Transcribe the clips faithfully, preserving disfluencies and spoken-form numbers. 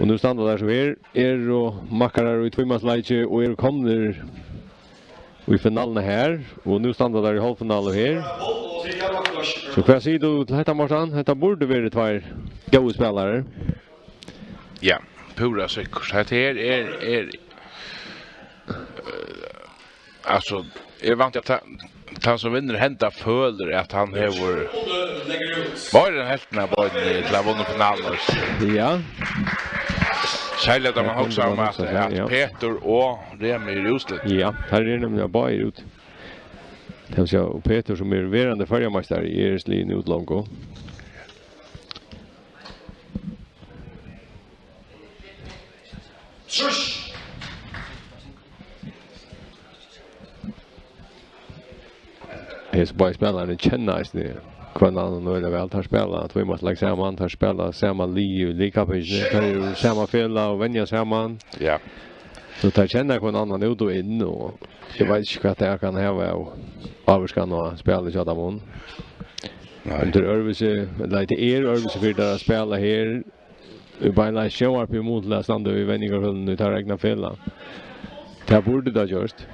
Og nú standa teir sum her, eru makkarar í tvímansleiki og eru komnir í finaluna her. Og nú standa teir í hálvfinalu her. So hvat sigur tú til hetta, Morten? Hetta burdi verið tveir góðir spælarar. Ja, púra sikkurt. Hetta her er, er, eh, altso, eg vænti at ta, tann sum vinnur henda følir at hann hevur meira enn helvtina av beinini til at vunna finaluna. Ja. Serliga tá man hugsar um at, at Petur og Remi eru útslitnir. Ja, her eru nemliga báðir úti. Tað vil siga, og Petur, sum er verandi føroyameistari, er sligin út longu. Trýss. Hesir báðir spælararnir kenna eisini hvønn annan øgiliga væl. Teir spæla tvímansleik saman, teir spæla sama lið í liðkappingini, teir eru sama felag og venja saman. Ja. So teir kenna hvønn annan út og inn, og eg veit ikki hvat tað kann hava av ávirkan á spælið hjá teimum. Nei. Um tað er øðrvísi, ella tað er øðrvísi fyri teir at spæla her, í beinleiðis sjónvarpi í mun til at standa í venjingarhølunum í teirra egna felag. Tað burdi tað gjørt.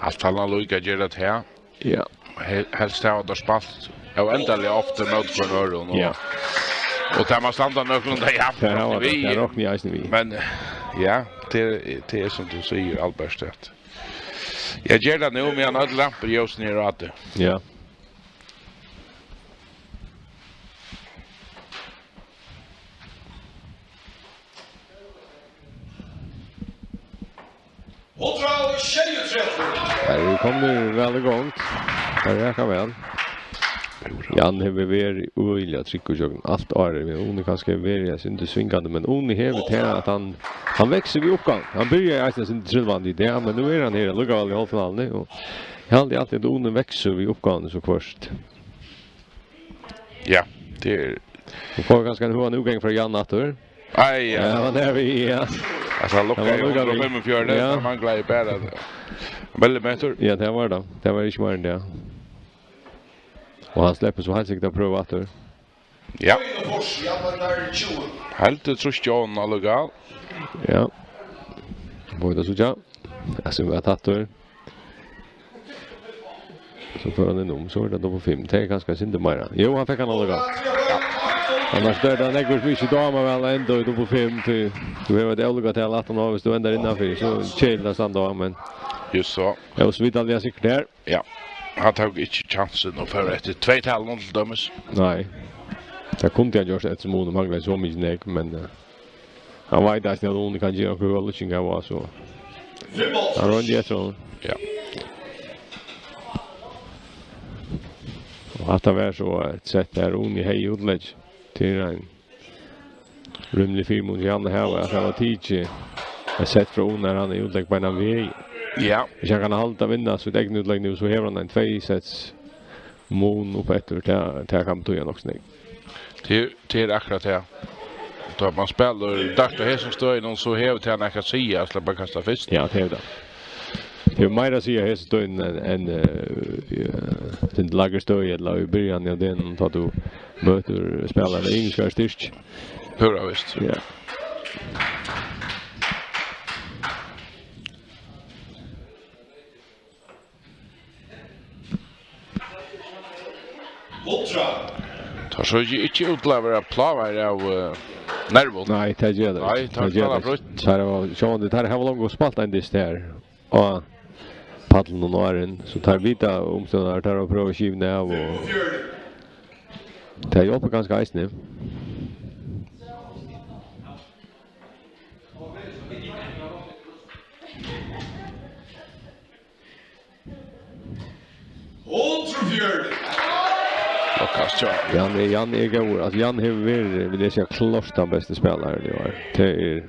Alt annað líka ger tað her. Ja. He-, helst hava teir spælt óendaliga ofta móti hvørjum øðrum, og, ja, og tað má standa nøkulunda javnt. Tað hava teir, við, tað rokni eg eisini við. Men, ja, tað er, tað er sum tú sigur, Albert, at eg ger tað nú, meðan øll lampusljósini eru á tí. Ja. Hundrað og sjeyogtretivu. Her eru komnir væl í gongd. Her er Jakob væl. Jan hevur verið øgiliga tryggur gjøgnum alt árið. Við Uni kanska verið eitt sindur svingandi, men Uni hevur tað at hann, hann veksur við uppgávuni. Hann byrjaði eisini eitt sindur trilvandi í dag, men nú er hann her allíkavæl í hálvfinaluni, og eg haldi altíð at Uni veksur við uppgávuni so hvørt. Ja, tað er. Hon fær kanska ein høgan útgang frá Jan aftur. Ai, ja. Ja, hann er við, ja. Altso, hann lukkaði hundrað og fimmogfjøruti, ja, hann manglaði bara millimetur. Ja, tað var tað. Tað var ikki meira enn tað. Og hann sleppur so heilt sikkurt at prøva aftur. Ja. Heldur trýst á honum allíkavæl. Ja. Má vit síggja. Hassin var tættur. So fer hann inn um, so er tað dupult fimm. Tað er kanska eitt sindur meira. Jú, hann fekk hann allíkavæl. Ja. Annars er tað nógvir sum ikki dámar væl at enda í dupult fimm, tí tú hevur eitt álíka tal aftan á, viss tú endar innanfyri, so er keðiligt at standa á, men. Just so. Ja, og so vit allir sikkurt her. Ja. Hann tók ikki kjansin og fór eftir tveytalinum til dømis. Nei. Tað kundi hann gjørt eftir sum Uni manglaði so mikið nógv, men, eh, hann veit eisini, at Uni kann gera onkrar góðar lukkingar av, so hann royndi eftir honum. Ja. Og hatta var so eitt sett har Uni hevði útlegg til ein rímiligan fyrimun hjá Janne her, at hann hevur tikið eitt sett frá Uni, har hann hevur útlegg beinan veg. Ja. Viss hann kann halda, vinna sítt egna útlegg nú, so hevur hann ein tvey sets mun upp eftir, tað, tað kann betýða nokk so nógv. Tað er, tað er akkurát tað. Tá man spælir dart á hesum støðinum, so hevur tað nakað at siga at sleppa at kasta fyrst. Ja, tað hevur tað. Tað hevur meira at siga á hesum støðinum enn, enn, eh, ja, tað er lægri støði, ella í byrjanini av degnum, tá tú møtir spælarar við ymiskari styrki. Púra vist. Ja. Teir síggja ikki út til at vera plágaðir av, eh, nervum. Nei, tað gera teir ikki. Nei, teir spæla frítt. Teir hava, sjálvandi, teir hava longu spælt ein dyst her á pallinum áðrenn, so teir vita umstøðurnar, teir hava prøvað at skiva av, og tað hjálpir kanska eisini. Hundrað og fjøruti. Lukas, ja. Jan er, Jan er góður. Altso, Jan hevur verið, vil eg siga, klárt tann besti spælarin í ár. Tað er,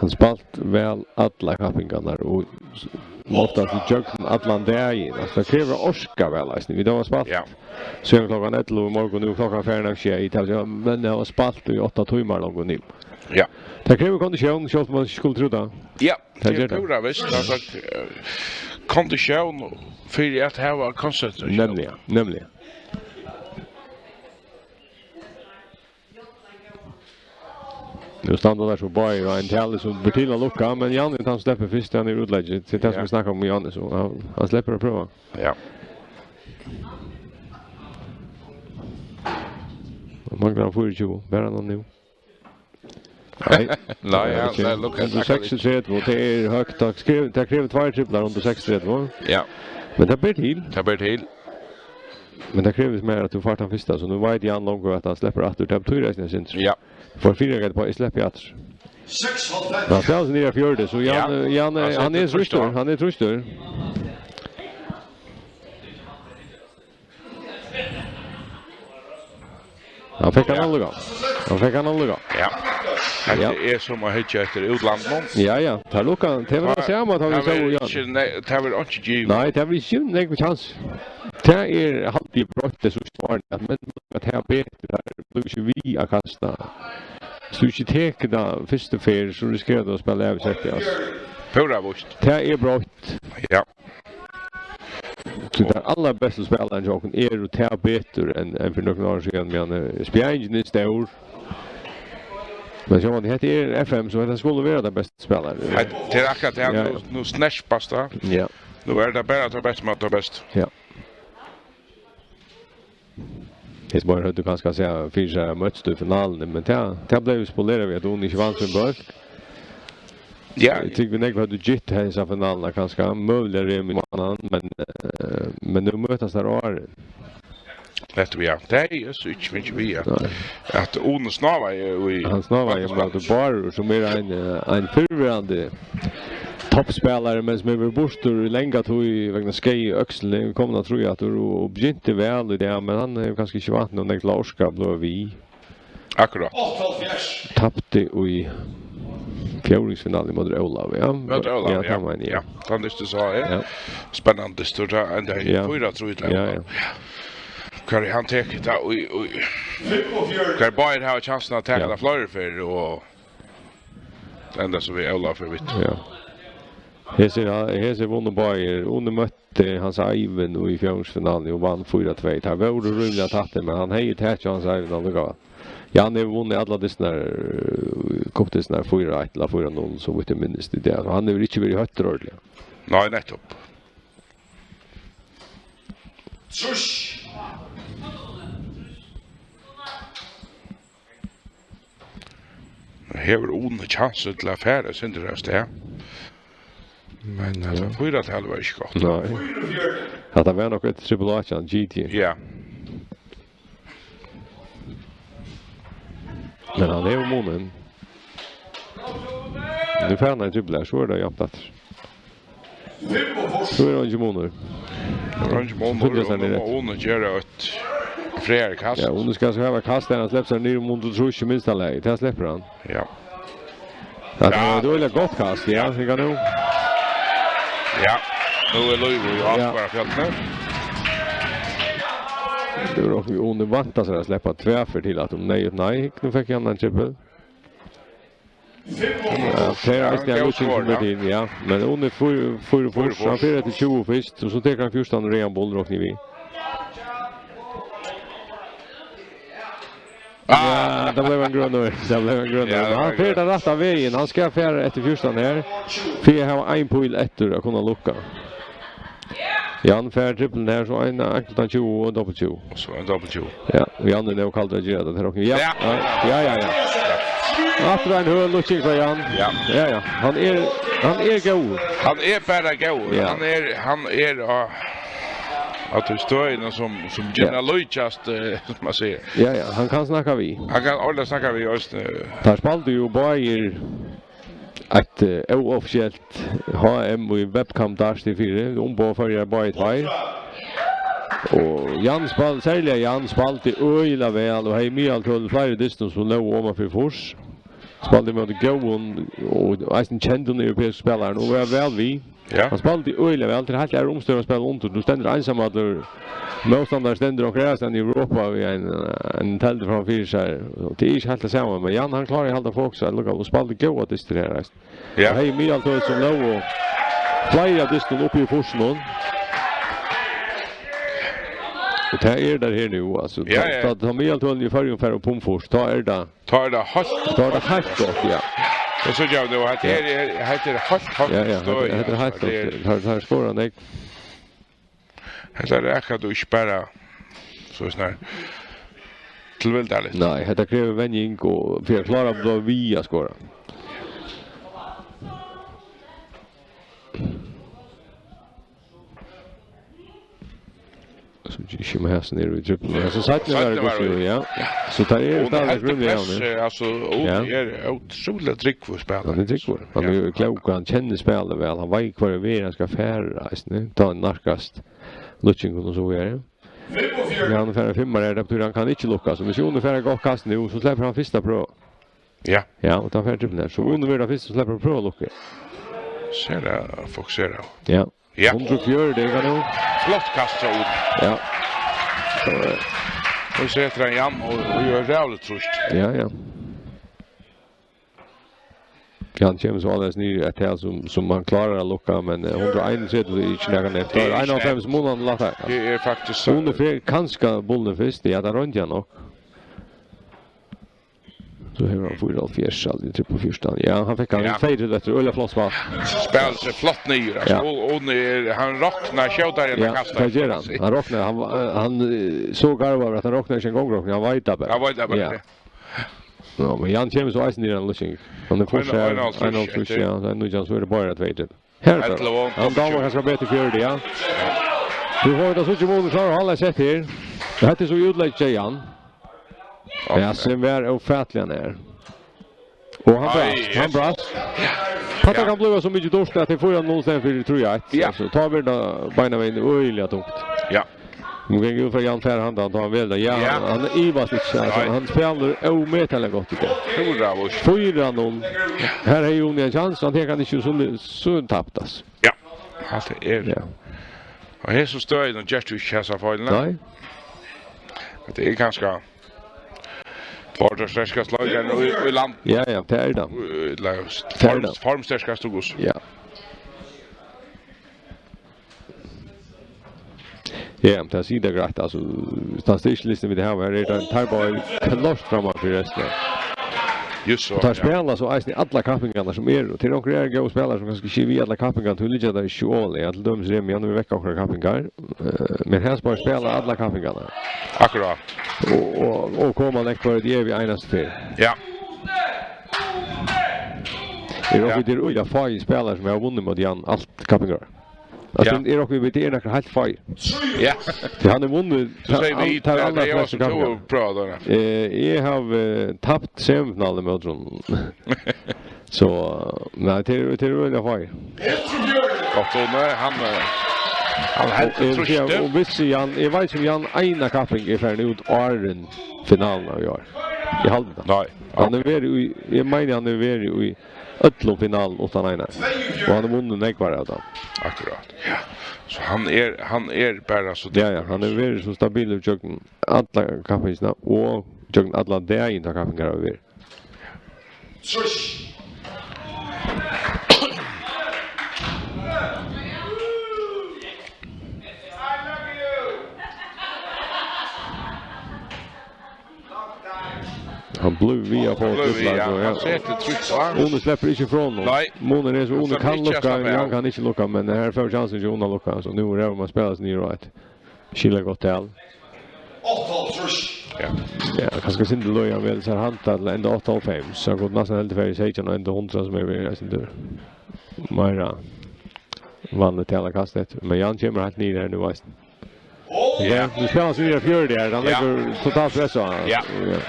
hann spælt væl allar kappingarnar og s-, oftast í gjøgnum allan dagin. Altso, tað krevur orka væl eisini. Vit hava spælt, ja, síðan klokkan ellivu í morgun, nú er klokkan farin av sjey, tað vil siga, menn hava spælt í átta tímar longu nú. Ja. Tað krevur konditión, sjálvt um man ikki skuldi trúð tað. Ja. Tað ger tað. Tað er púra vist, altso, eh, konditión fyri at hava konsentratión. Nemliga, nemliga. Nú standa teir so báðir, og ein tali sum ber til at lukka, men Jan er tann sum sleppur fyrst, hann er útleggi. Tað er tað sum Ja. vit snakka um við Jan, so hann, hann sleppur at prøva. Ja. Hann manglar fýraogtjúgu, bara hann nú. Nei. Nei, ja, tað er lukka. Hundrað og seksogtretivu, og tað er høgt, tað krev-, tað krevur tveir triplar, hundrað og seksogtretivu. Ja. Men tað ber til. Tað ber til. Men tað krevur meir, at tú fært tann fyrsta, so nú veit Jan longu, at hann sleppur aftur. Tað betýr eisini eitt sindur. Ja. For fyrra gæti på, eg sleppi aftur. Hann spælir seg niður á fjøruti, so Jan, Ja. eh, Jan, eh, Hann hann er setur trýstur, trýstur á. hann er trýstur. Hann fekk hann Ja. allíkavæl. Hann fekk hann allíkavæl. Ja. Hetta Ja. er sum at hyggja eftir útlandinum. Ja, ja. Tað lukka, tað var tað sama, tá vit Tað sóu verður Jan. ikki ne-, tað verður einki givið. Nei, tað verður ikki nógv kjans. Tað er, haldi eg, broytt tey síðstu árini, at menn, at her betur, tað blívur ikki við at kasta. Viss tú ikki tekur tað fyrstu ferð, so risikerar tú at spæla av í seti, altso. Púra víst. Tað er broytt. Ja. So teir allarbestu spælararnir hjá okkum eru tað betur enn, enn fyri nøkrum árum síðan, men, eh, spjaðingin er stór. Men sjálvandi, hetta er F M, so hetta skuldi verið teir bestu spælararnir. Hetta er akkurát tað, Ja, nú, ja. nú snerpast tað. Ja. Nú er tað bara at tað besta, at tað besta. Ja. Hesir báðir høvdu kanska sæð fyri sær at møtst í finaluni, men tað, tað bleiv spolerað við, at Uni ikki vann sín bólk. Ja. Eg tykki, vit nógv høvdu gitt hesa finaluna kanska, møguliga Remi vann hann, men, eh, men nú møtast teir áðrenn. Nettupp, ja. Tað er so ikki mikið við, at, Nei. at Uni snávaði í Hann snávaði í móti Bárður, sum er ein, eh, ein fyrrverandi toppspælari, men sum hevur verið burtur í langa tíð vegna skaða í økslini, er komin at trýa aftur og, og begynti væl í dag, men hann hevur kanska ikki vant nóg nógv til at orka at blíva við. Akkurát. Tapti í fjórðingsfinalu móti Ólavi, ja. Móti Ólavi, Ja, ja. tað meini eg. Ja, tann dystur sá eg. Ja. Spennandi dystur, tað endaði Ja. fýra trý til Ja, Ólav. ja. Hvar hann tekur tað í, í, hvar báðir hava kjansina at taka Ja. tað fleiri ferðir og enda so við Ólav fyri vitt. Ja. Hesir, hesir vunnu báðir. Uni møtti Hans Eivind í fjórðingsfinaluni og vann fýra tvey. Tað vóru rímiliga tættir, men hann hevði takið Hans Eivind allíkavæl. Jan hevur vunnið allar dystirnar, eh, kuppdystirnar fýra eitt ella fýra null, so vítt eg minnist í dag. Og hann hevur ikki verið hóttur ordiliga. Nei, nettupp. Trýss. Hevur Uni kjansin til at fara eitt sindur av stað. Men hetta Ja. fýra-talið var ikki gott. Nei. Hatta var nokk eitt trippul átjan, G T. Ja. Men hann hevur munin. Nú fær hann ein trippul her, so er tað javnt aftur. So er eingin munur. Tað er eingin munur, Fylgja sær og nú niður má eftir. Uni gera eitt frægari kast. Ja, Uni skal, skal hava kast, har hann sleppur sær niður um hundrað og trýss í minsta lagi. Tað sleppur hann. Ja. Ja, tað var eitt øgiliga gott kast, ja, Ja. hygg nú. Ja, nú er Lív í Ja. Áskoðarafjøllini. Tað var nokk, Uni væntaði sær at sleppa tvær ferðir til aftur um neyðugt. Nei, hygg, nú fekk hann ein trippul. Ja, tað er eisini ein góð skor, ja. Ja, men Uni fýra, fýra, fýra, fýra, hann fer eftir tjúgu fyrst, og so tekur hann fjúrtan og reiðan bull, rokni vit. Ah! Ja, tað bleiv ein grønur, tað bleiv ein grønur. Ja, tað var grønt. Men hann fer tann rætta vegin, hann skal fara eftir fjúrtan her, fyri at hava ein píl eftir at kunna lukka. Jan fær trippulin her, so ein, ein tjúgu og ein dobbul tjúgu. Og so ein dobbul tjúgu. Ja, og Jan er nóg kaldur at gera tað, tað er okkum. Ja, Ja. ja, ja, ja, ja. Aftur ein høg lukking frá Jan. Ja. Ja, ja. Hann er, hann er góður. Hann er bara góður. Ja. Hann er, hann er á, á tí støðini sum, sum Ja. gjarna líkjast, eh, sum man sigur. Ja, ja, hann kann snakka við. Hann kann ordiliga snakka við eisini. Teir spældu jú báðir eitt, eh, óoffisielt H M í webcam dart í fyri, umboð Føroyar báðir tveir. Og Jan spæl-, serliga Jan spældi øgiliga væl og hevði miðaltøl fleiri dystir sum lógu oman fyri fýrs. Spældi móti góðum og eisini kendum europeiskum spælarum og var væl við. Ja. Hann spældi øgiliga væl, tað er heilt aðrar umstøður at spæla undir. Tú stendur einsamallur, mótstandari stendur okkurt aðrastaðni í Europa við ein, ein teldu framfyri sær. Og tað er ikki heilt tað sama, men Jan, hann klárar at halda fokus, at lukka, og spældi góðar dystir her, eisini. Ja. Og hevði miðaltøl sum lógu fleiri av dystunum uppi í fýrsunum. Og Tað er tað her nú, altso. Ja, ja. Tá, tá, tá miðaltølini í Føroyum fara upp um fýrs, tá er tað, tá er tað heilt, tá er tað heilt gott, ja. Og so gera vit nú, hetta her er, hetta er heilt, heilt, ja, ja, støði, hetta, hetta er heilt, altso, tað er gott. Tað, tað skorar nógv. Hetta rakar tú ikki bara so snar tilvildarligt. Nei, hetta krevur venjing og fyri at klára at blíva við at skora. So ikki má hasa niður í trippul. Hasa seinni var, seinni var gott, ja. Ja. So tað er stadig grundig, ja, press, eh, altso, og ja, er ótrúliga tryggur spælari. Hann er tryggur. Hann er, ja, jú klókur, hann kennir spælið væl, hann veit hvør er hann skal fara, eisini. Tá hann nærkast lukkinum og so víðari. Ja, hann fær ein fimmara her, tað betýðir, hann kann ikki lukkast. So hvis Uni fær eitt gott kast nú, so sleppur hann fyrsta prøva. Ja. Ja, og tá fær trippul her. So Uni verður tann fyrsti, sum sleppur at prøva at lukka. Sær tað, fokusera. Ja. Ja. Hundrað og fjøruti, tað er nú. Flott kast frá Uni. Ja. So, eh, og so setir hann Jan og, og ger ræðuligt trýst. Ja, ja. Ja, hann kemur so aðeins niður at tað sum, sum hann klárar at lukka, men, eh, hundrað og einogtretivu er ikki nakað neyvt. Tað er einoghálvfems munur lættari. Tað er faktiskt, eh, Uni fær kanska bóltin fyrst, ja, tað royndi hann nokk. So hevur hann fýraoghálvfjerðs, altso, trippul fjúrtan. Ja, hann fekk hann, ja, tvey til eftir, øgiliga flott spæl. Spælir seg flott niður, altso, ja, og, og niður, hann roknar skjótari enn, ja, hann kastar, tað ger hann. Hann roknar, hann, eh, hann, eh, so garvaður at hann roknar ikki eingong, roknar, hann veit tað bara. Hann veit tað bara, ja. Ja. Ja, men Jan kemur so eisini niður, hann lukking. Hann er fyrst her, einoghálvtrýss, einoghálvtrýss eftir. Ja, so er nú Jan, so er tað bara tvey til. Her er tað. Ellivu. Hann dámar kanska betur fjøruti, ja. Tú fært at síggja munnin klárari, hann er sett her. Hetta er so í útlegginum, Jan. Ja, sum var ófatiliga nær. Og hann brast, hann brast. Hatta kann blíva so mikið dýrt at tað er fýra null í staðin fyri trý eitt. Ja. So tá verður tað beinanvegin øgiliga tungt. Ja. Nú ganga vit út frá Jan fær handan, tá hann velur. Ja, ja, hann, hann ivast ikki, altso, nei, hann spælir ómetaliga gott í dag. Púra víst. Fýra null. Her er Uni ein kjans, hann tekur hann ikki, so, so tapt, altso. Ja, hatta er. Ja. Og hesa støðina ger tú ikki hesa feilina. Nei. Tað er kanska tveir teir sterkastu leikararnir í, í landinum. Ja, ja, tað er tað. Í, í, tað er tað. Form-, formsterkastu, hvussu? Ja. Ja, men tað sigur tað greitt, altso, tann styrkilistin vit hava her, er tað, teir báðir klárt framman fyri restina. Just so, ja. Og teir spæla so eisini allar kappingarnar sum eru. Tað eru onkrir góðir spælarar sum kanska ikki eru við allar kappingar, tí liggja teir ikki ovarlaga. Til dømis Remi, hann er vekk onkrar kappingar. Eh, men hesir báðir spæla allar kappingarnar. Akkurát. Og, og, og koma nógv fyri, tað er við einastu ferð. Ja. Eg royndi, ja, tað eru øgiliga fáir spælarar sum hava vunnið móti Jan alt kappingar. Altso, ja, eg royndi, tað eru nakrir heilt fáir. Ja. Tí hann hevur vunnið, so sigi vit, tað er, tað er allar flestu kappingar. Prøva tað. Eh, eg havi, eh, tapt semifinalu móti honum. So, nei, tað eru, tað eru øgiliga fáir. Gott, og nei, hann, eh, hann heldur trýstið. Og, eh, og vissi Jan, eg veit ikki um Jan eina kapping er farin út áðrenn finaluna í ár. Eg haldi tað. Nei, ok. Hann hevur verið í, eg meini, hann hevur verið í øllum finalum uttan einar. Og hann hevur vunnið nógvar av teimum. Akkurát. Ja. So hann er, hann er bara so, ja, ja, hann hevur verið so stabilur gjøgnum alla kappingina og gjøgnum allan dagin, tá kappingar hava verið. Trýss. Hann blívur við at fáa trupulleikar, ja. Hann setir trýst á. Uni sleppur ikki frá honum. Nei. Munin er so, Uni kann lukka, Jan kann ikki lukka, men her fær chansin til Uni at lukka, so nú ræður man spæla seg niður á eitt skilagott tal. Áttaoghálvtrýss. Ja. Ja, kanska sindur løgið hann vel sær handa til at enda áttaoghálvfems, so hann kundi næstan heldur farið í seytjan og enda hundrað, sum er verið eitt sindur meira vanligt tal at kasta eftir. Men Jan kemur heilt niður her nú eisini. Ja. Ja, nú spælir hann seg niður á fjøruti her. Hann, ja, leggur totalt press á hann. Ja. Ja.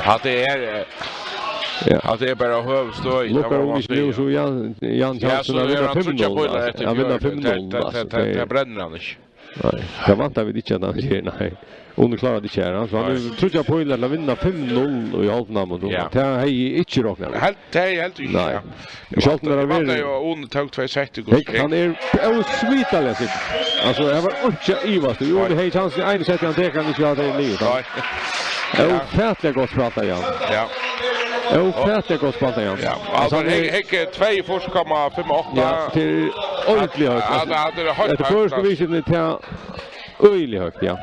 Hatta er, eh, ja, hatta er bara høvuðstøð. Lukkar Uni ikki nú, so Jan, Jan, ja, chansin at vinna fimm null, altso. At vinna fimm null, altso. Tað, tað, tað, tað brennir hann ikki. Nei, tað vænta vit ikki at hann ger, nei. Uni klárar tað ikki her, so hann hevur tríggjar pílar til at vinna fimm null í hálvfinalu. Ja. Tað hevði eg ikki roknað við. Helt, tað hevði eg heldur ikki, nei, ja. Sjálvt um tað er, væntaði jú at Uni tók tvey sett í hvussu gekk. Hann er ósmitaliga sikkur. Altso, her var einki at ivast í. Uni hevði kjansin í einum setti, hann tekur hann ikki, at tað er niður. Nei. Ja. Ófatiliga gott spælt av Jan. Ja. Ófatiliga gott spælt av Jan. Ja. Altso, altso, hann er, hygg, hygg, tvey fýrs komma fimm átta. Ja, tað er ordiliga høgt. Ja, altso, tað er heilt høgt, altso. Eftir føroysku vitjanini, tað er øgiliga høgt, ja.